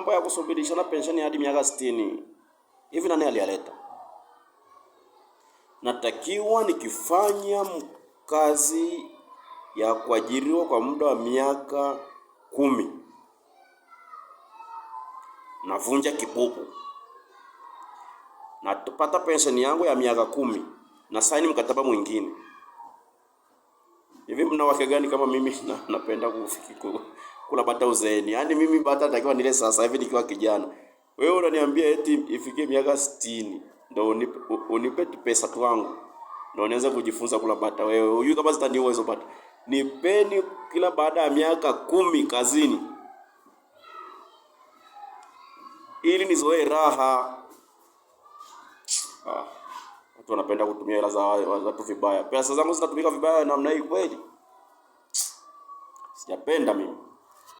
Mambo ya kusubirishana pensheni hadi miaka 60 hivi nani aliyaleta? Natakiwa nikifanya kazi ya kuajiriwa kwa muda wa miaka 10, navunja kibubu, napata pensheni yangu ya miaka 10 na saini mkataba mwingine. Hivi mna wake gani kama mimi napenda kula bata uzeeni? Yaani mimi bata natakiwa nile sasa hivi nikiwa kijana. Wewe unaniambia eti ifikie miaka 60 ndio unipe pesa twangu ndio nianze kujifunza kula bata. Wewe hujui kama zitaniua hizo bata. Nipeni kila baada ya miaka 10 kazini ili nizoee raha. Watu wanapenda kutumia hela za watu vibaya. Pesa zangu zitatumika vibaya namna hii kweli? Sijapenda mimi.